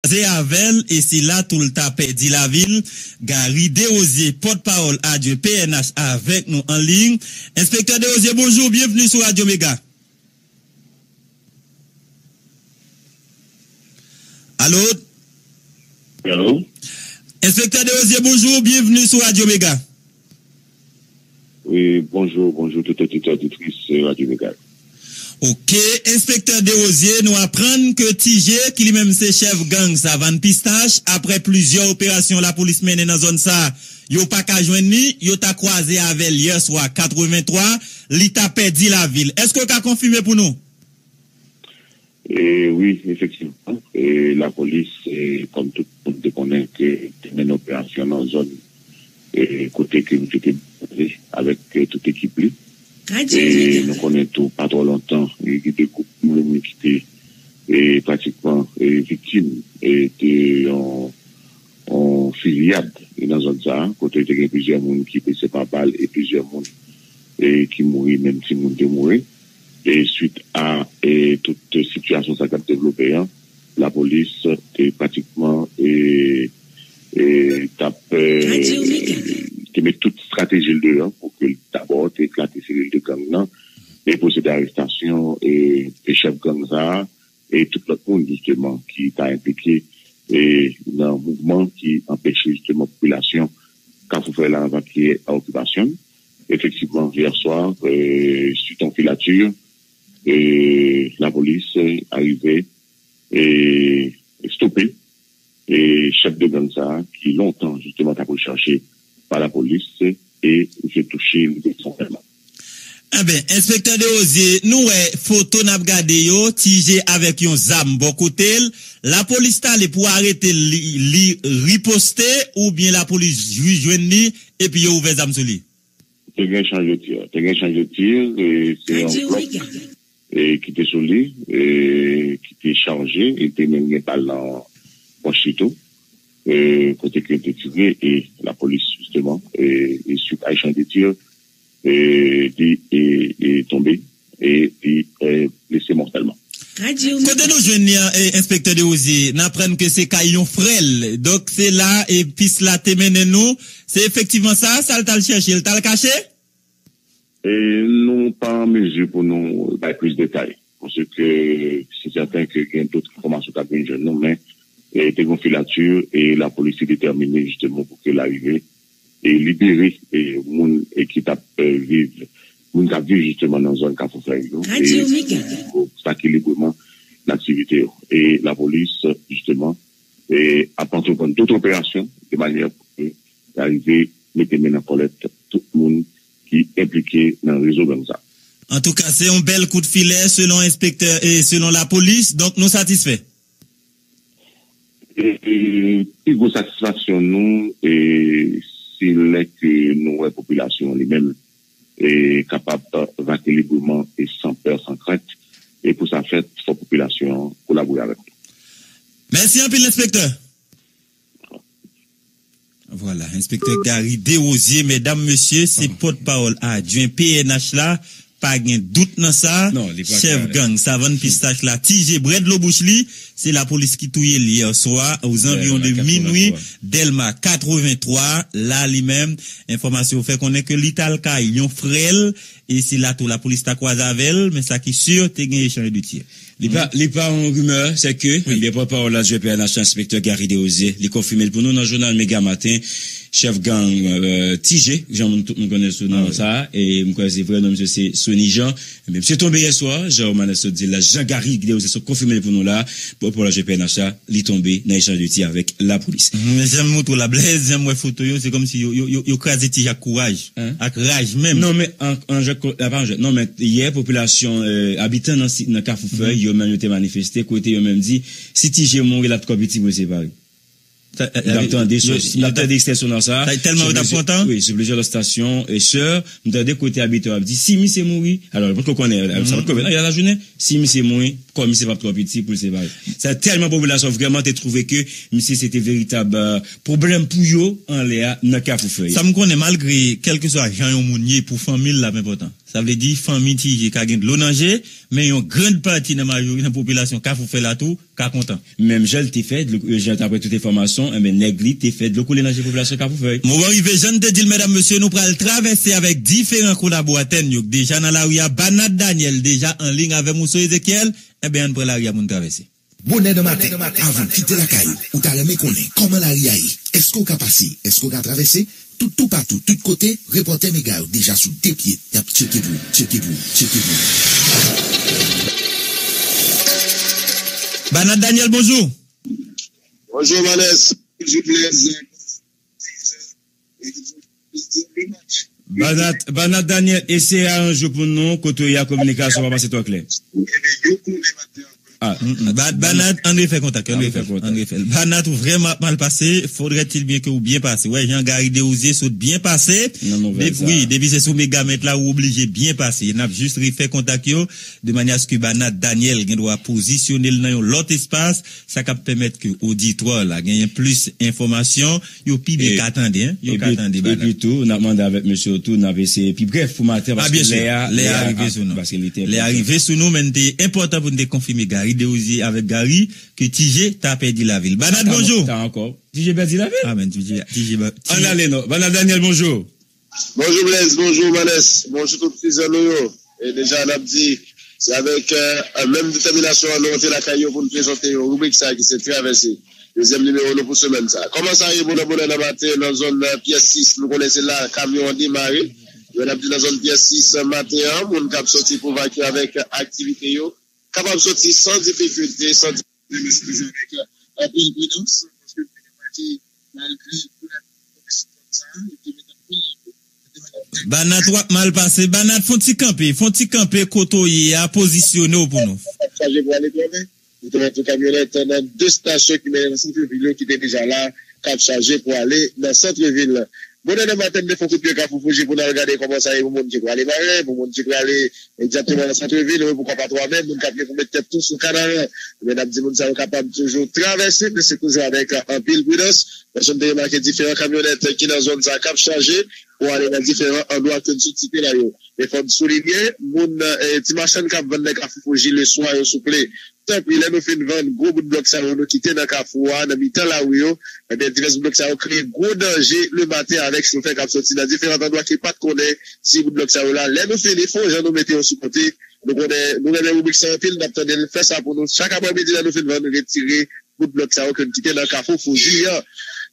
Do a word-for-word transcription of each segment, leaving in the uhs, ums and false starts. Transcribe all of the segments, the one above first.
kwaze avè l e se la tou l ta pèdi lavi l. Gary Desrosiers, pòtpawòl adjwen P N H avèk nou an liy. Enspektè Desrosiers, bonjou, byenvni sou Radyo Mega. Alo? Alo? Enspektè Desrosiers, bonjou, byenvni sou Radyo Mega. Wi, bonjou, bonjou tout oditè, oditris Radyo Mega. Ok, Enspektè Desrosiers, nou aprann ke Ti J, ki li menm se chèf gang Savann Pistach, aprè plizyè operasyon lapolis mennen nan zòn sa, yo pa ka jwenn li, yo ta kwaze avè l yè swa katrevenntwa, li ta pèdi lavi l. Èske w ka konfime pou nou? E, wi, efektivman, e, lapolis, e, kòm tout moun te konnen ke te mennen operasyon nan zòn e, kote ke misye te boule avèk e, tout ekip li. E nou konnen tou, pa twò lontan, e, gen de gwoup moun ki te e, pratikman e, viktim e, de yon, yon fiziyad e, nan zòn sa a, kote te gen plizyè moun ki blese pa bal e plizyè moun e, ki mouri, menm timoun te mouri. E swit a e, tout sitiyasyon sa k ap devlope an, lapolis te pratikman e, e, t ap e, te met tout estrateji l deyò pou ke l dabò te eklate selil de gang nan e pwosede arestasyon e, e chèf gang sa a e tout lòt moun jisteman ki ta enplike e, nan mouvman ki anpeche jisteman popilasyon Kafou Fèy la evakye okipasyon l. Efektivman, yè swa, e, swit yon filatè, e, lapolis e, arive e, stope e, chèf de gang sa a, ki lontan jisteman t ap rechèche pa lapolis, e misye touche, li te fè yon fèman. Enben, Enspektè Desrosiers, nou wè foto n ap gade yo, Ti J avèk yon zam bò kote l. Lapolis t ale pou arete l, li, li riposte, oubyen lapolis jwi jwenn li, epi yo ouvè zam sou li? Te gen echanj de tir. Te gen echanj de tir, e se yon blòk e, ki te sou li, e, ki te chaje, e te menm gen bal nan pòch li tou, e, kote ke te tire, e lapolis, jisteman, e, e swit a echanj de tir, e, li e, e, tonbe, e li e, blese mòtèlman. Kote nou jwenn li an, e, Enspektè Desrosiers, n aprann ke se kay yon frè l. Donk, se la e pis la te mennen nou. Se efektivman sa, sa l t al chèche, l t al kache? E nou pa an mezi pou nou bay plis detay, paske se sèten ke gen dòt enfòmasyon k ap vin jwenn nou, men e, te gen filatè e lapolis te detèmine jisteman pou ke l arive e libere e, moun e, ki t ap e, viv, moun k ap viv jisteman nan zòn Kafou Fèy yo, e pou sa ki libreman nan aktivite yo. E lapolis, jisteman, e, ap antreprann dòt operasyon de manyè pou ke y arive mete men nan kòlèt tout moun ki enplike nan rezo gang sa. Antouka, se yon bèl kout filè selon enspektè e selon lapolis, donk nou satisfè. E, e, pi gwo satisfaksyon nou, e, se lè ke nou wè popilasyon an li menm e, kapab vake libreman e san pè, san krent. E pou sa fèt, fò popilasyon an kolabore avèk nou. Mèsi anpil, Enspektè. Vwala, Enspektè Gary Desrosiers, medam, mesye, se pòtpawòl adjwen P N H la. Pa gen dout nan sa. Chèf gang Savann Pistach la, Ti J, brèd lo bouch li. Se lapolis ki touye l yè swa, ozanviwon de minwi, Dèlma katrevenntwa. La, li menm, enfòmasyon fè konnen ke li t al kay yon frè l, e se la tou lapolis ta kwaze avè l, men sa ki si, te gen echanj de tir. Li pa, li pa yon rimè, sè ke, ebyen, pòtpawòl adjwen P N H la, Enspektè Gary Desrosiers, li konfime l pou nou nan jounal Mega Maten, chèf gang, e, Ti J, jan moun, tout moun konnen sou non sa, e m kwè se vrè non misye se Sony Jean. Ebyen, misye tonbe yè swa, jan Romanes sot di la, Jean Gary Desrosiers sot konfime l pou nou la, pòtpawòl adjwen P N H la, li tonbe nan echanj de tir avèk lapolis. Jan m montre w la, Blaise, jan m wè foto yo, se kòmsi yo, yo, yo, yo kraze Ti J ak kouraj, ak raj menm. Non, men an, an jwèt, pa an jwèt. Non, men yè, popilasyon, e, abitan nan, nan Kafou Fèy, yo menm yo te manifeste, kote yo menm di, si Ti J mouri, l ap twò piti pou yo separe. M t ap tande, m t ap tande ekstrè sonò sa. Sa tèlman yo t ap kontan. Wi, sou plizyè lòt estasyon, e sè, m tande kote abitan yo ap di, si misye mouri, alò, yo potko konnen, sa potko fèt nan lajounen, si misye mouri, Kò misye p ap twò piti pou l separe. Sa tèlman popilasyon vrèman te twouve ke misye se te veritab, euh, pwoblèm pou yo anlè a nan Kafou Fèy. Sa m konnen, malgre kèlkeswa jan yon moun ye, pou fanmi l l ap enpòtan. Sa vle di, fanmi Ti Je ka gen dlo nan je, men yon grann pati nan majori nan popilasyon Kafou Fèy la tou ka kontan. Menm jan l te fè, dlo, jan, daprè tout enfòmasyon, enben, nèg li te fè dlo koule nan je popilasyon Kafou Fèy. Moman rive, jan n te di l, medam, mesye, nou pral travèse avèk diferan kolaboratè n yo k deja nan lari a. Banat Daniel deja an liy avè m, ou sou Ezekyèl, enben, ann pran lari a pou n travèse. Bonè nan maten, avan w kite lakay ou, ou ta renmen konnen kòman lari a ye? Èske w ka pase? Èske w ka travèse? Tout, toupatou, tout kote, repòtè Mega yo deja sou de pye. Y ap tcheke pou ou, tcheke pou ou, tcheke pou ou. Banat Daniel, bonjou. Bonjou, Manès. Bonjou, Blaise. Banat, Banat Daniel, eseye aranje w pou nou, kote w ye a, kominikasyon pa pase twò klè. Ah. Mm, mm. Ba-, Banat, ann refè kontak, ann refè, ann refè. Banat, ou vrèman ap mal pase, faudrait-il bien que ou byen pase. Wè, jan Gary Desrosiers sot byen pase. Nan nouvèl sa. Wi, depi se sou Megamèt la, ou oblije byen pase. N ap jis refè kontak yo, de manyè aske Banat Daniel gen dwa pozisyone l nan yon lòt espas, sa k ap pèmèt ke oditwa la genyen plis enfòmasyon, yo pi byen ka tande, en, yo ka tande Banat. Epi tou, n ap mande avèk mesye yo tou, n ap eseye pi brèf pou maten, paske lè a, lè a rive sou nou. Paske li te enpòtan. Lè a rive sou nou, men n te enpòtan pou n te konfime Gary Desrosiers avèk Gary ke Ti Je ta pèdi lavi l. Banat, bonjou. Ti Je pèdi lavi l? Ah, men Ti Je, Ti Je, Ti Je. Ann ale non. Banat Daniel, bonjou. Bonjou Blaise, bonjou Manès, bonjou tout tizan nou yo. E deja n ap di, se avèk, euh, menm detèminasyon an nou rantre lakay yo pou n prezante yo ribrik sa ki se Travèse, dezyèm nimewo nou pou semèn sa. Kòman sa ye bonè bonè nan maten nan zòn, euh, Pyès sis? Nou konnen se la kamyon an demare. Men n ap di nan zòn Pyès sis, euh, maten an, moun k ap soti pou vakye avèk aktivite yo kapab soti san difikilte, san difikilte, men se toujou avèk, euh, anpil pridans, paske nou te remake, malgre kou la te tonbe sou zòn sa a, yo te met anpil. Banat, w ap mal pase. Banat, fè yon ti kanpe, fè yon ti kanpe kote w ye a, pozisyone w pou nou. Chaje pou ale Twòmè. Nou te wè tou kamyonèt nan de estasyon ki mennen nan sant vil yo ki te deja la, k ap chaje pou ale nan sant vil. Bonè nan maten, n te fè yon kout pye Kafou Fouji pou n al gade kòman sa ye pou moun ki prale Maren, pou moun ki prale egzakteman nan sant vil, oubyen poukwa pa Twòmè, moun k ap gen pou met tèt tou sou Kanaran. Ebyen, n ap di moun sa yo kapab toujou travèse, men se toujou avèk anpil pridans. Paske n te remake diferan kamyonèt ki nan zòn sa k ap chaje pou ale nan diferan andwa ke n sot site la yo. E fò n soulinye, moun, eh, ti machann k ap vann nan Kafou Fouji leswa yo, souple, tanpri, lè nou fin vann gwo bout blòk sa yo, nou kite nan kafou a, nan mitan lari yo, ebyen, divès bout blòk sa yo kreye gwo danje lematen avèk chofè k ap soti nan diferan andwa ki pa t konnen si bout blòk sa yo la. Lè nou fini, fè yon jan nou mete yo sou kote. Nou konnen, nou renmen ribrik sa anpil, n ap tande l. Fè sa pou nou. Chak aprèmidi, lè nou fin vann, retire bout blòk sa yo ke n kite nan Kafou Fouji an.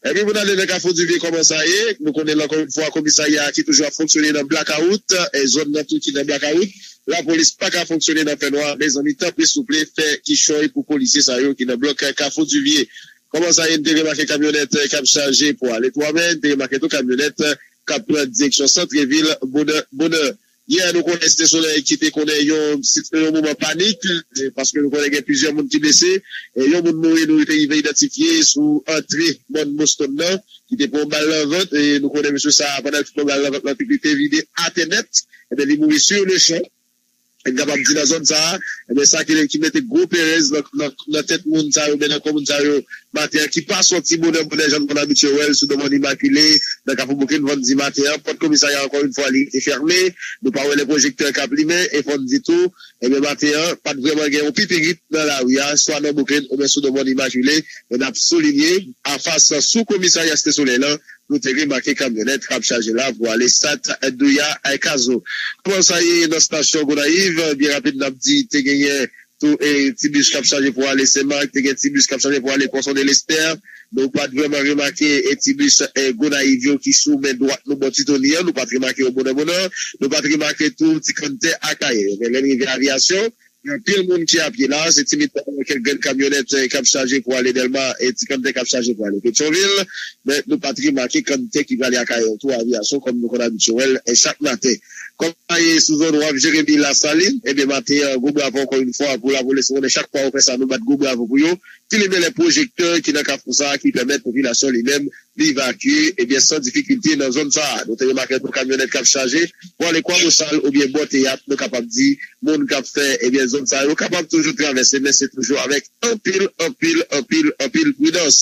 Epi pou n ale nan Kafou Divye, kòman sa ye? Nou konnen l ankò yon fwa, komisarya a ki toujou ap fonksyone nan blakawout, e zòn nan tou ki nan blakawout. Lapolis pa ka fonksyone nan fènwa. Mezanmi, tanpri, souple, fè kichòy pou polisye sa yo ki nan blòk Kafou Divye. Kòman sa ye, n te remake kamyonèt k ap chaje pou ale Twòmè, n te remake tou kamyonèt k ap pran direksyon santrevil, bonè, bonè. Yè, nou konnen Site Solèy ki te konnen yon, yon moman panik, eh, paske nou konnen gen plizyè moun ki blese. Eh, yon moun mouri, nou te rive idantifye sou antre mòn Boston nan, ki te pran bal nan vant. Eh, nou konnen mesye sa a, pandan l te pran bal nan vant lan, li te vide atè nèt. Ebyen, li mouri sur le champ. N kapab di nan zòn sa a, ebyen, sa ki, ki mete gwo perèz nan, nan, nan tèt moun sa yo, men nan kò moun sa yo, maten an, ki pa sòti bonè, bonè, jan nou konn abitye wè l sou do mòn Imakile, nan Kafou Boukenvann di maten an, pòt komisarya, ankò yon fwa, li rete fèmen, nou pa wè lè pwojektè k ap limen, e fò n di tou, ebyen, maten an, pa t vrèman gen yon pipigit nan lari a, swa nan Boukenn oubyen sou do mòn Imakile, men n ap soulinye, anfas sou komisarya Site Solèy lan, nou te remake kamyonèt k ap chaje la pou ale Sat Douya Kazo. Kòman sa ye nan estasyon Gonayiv? Byen rapid, n ap di, te genyen tou, e, ti bis k ap chaje pou ale Senmak, te gen ti bis k ap chaje pou ale Pòson de Lestè. Nou pa t vrèman remake, e, ti bis, e, Gonayiv yo ki sou men dwat nou bò Titoni an, nou pa t remake yo bonè bonè. Nou pa t remake tou ti kanntè Akayè yo. Men lè n rive Aviyasyon, gen anpil moun ki apye la, se ti mitan kèk grenn kamyonèt, e, k ap chaje pou ale Dèlma, e ti kanntè k ap chaje pou ale Petyonvil. Men nou pa t remake kanntè ki prale Akayè tou, Aviyasyon, kòm nou konn abitye wè l, e, chak maten. Kòm sa ye sou zòn waf Jeremi Lasalin, ebyen, maten an, gwo bravo ankò yon fwa pou lapolis. Ou konnen chak fwa yo fè sa, nou bat gwo bravo pou yo. Ki limen lè pwojektè ki nan kafou sa a, ki pèmèt popilasyon li menm li evakye, ebyen, san difikilte nan zòn sa a. Nou te remake yon kamyonèt k ap chaje pou ale Kwabosal oubyen bò teyat, nou kapab di, moun k ap fè, ebyen, zòn sa a, yo kapab toujou travèse, men se toujou avèk anpil, anpil, anpil, anpil pridans.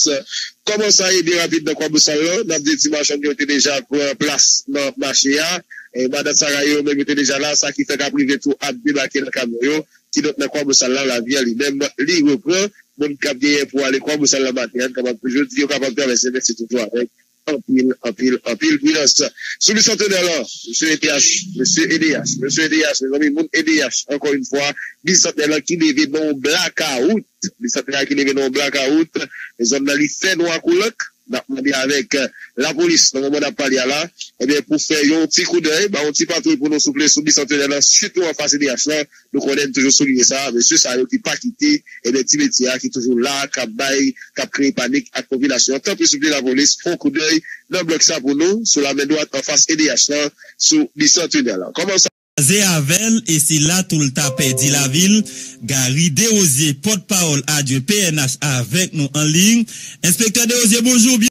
Kòman sa ye byen rapid nan Kwabosal lan? N ap di ti machann yo te deja pran plas nan mache a. E madan Sara yo menm yo te deja la, sa ki fè k ap rive tou ap debake nan kamyon yo. Kidonk nan Kwabosal la, lavi a li menm, li repran. Moun k ap genyen pou ale Kwabosal la maten an, n kapab toujou di yo kapab travèse, men se toujou avèk anpil, anpil, anpil pridans. Sou Bisantènè lan, mesye E D H, mesye E D H, mesye E D H, mezanmi, moun E D H, ankò yon fwa, Bisantènè lan ki leve nan yon blakawout. Bisantènè lan ki leve nan yon blakawout. Zòn nan li fè nwa kou lank. N ap mande avèk, eh, lapolis, nan moman n ap pale a la, ebyen, pou fè yon ti koudèy, ba yon ti patwouy pou nou souple sou Bisantènè lan, sitou anfas E D H lan. Nou konnen n toujou souliye sa, mesye sa yo ki pa kite, ebyen, ti metye a ki toujou la, k ap bay, k ap kreye panik ak popilasyon. Tanpri, souple lapolis, fè yon koudèy nan blòk sa pou nou, sou lamen dwat, anfas E D H lan, sou Bisantènè lan. Kòman sa? Kwaze avè l, e se la tou l ta pèdi lavi l. Gary Desrosiers, pòtpawòl adjwen P N H, avèk nou an liy. Enspektè Desrosiers, bonjou.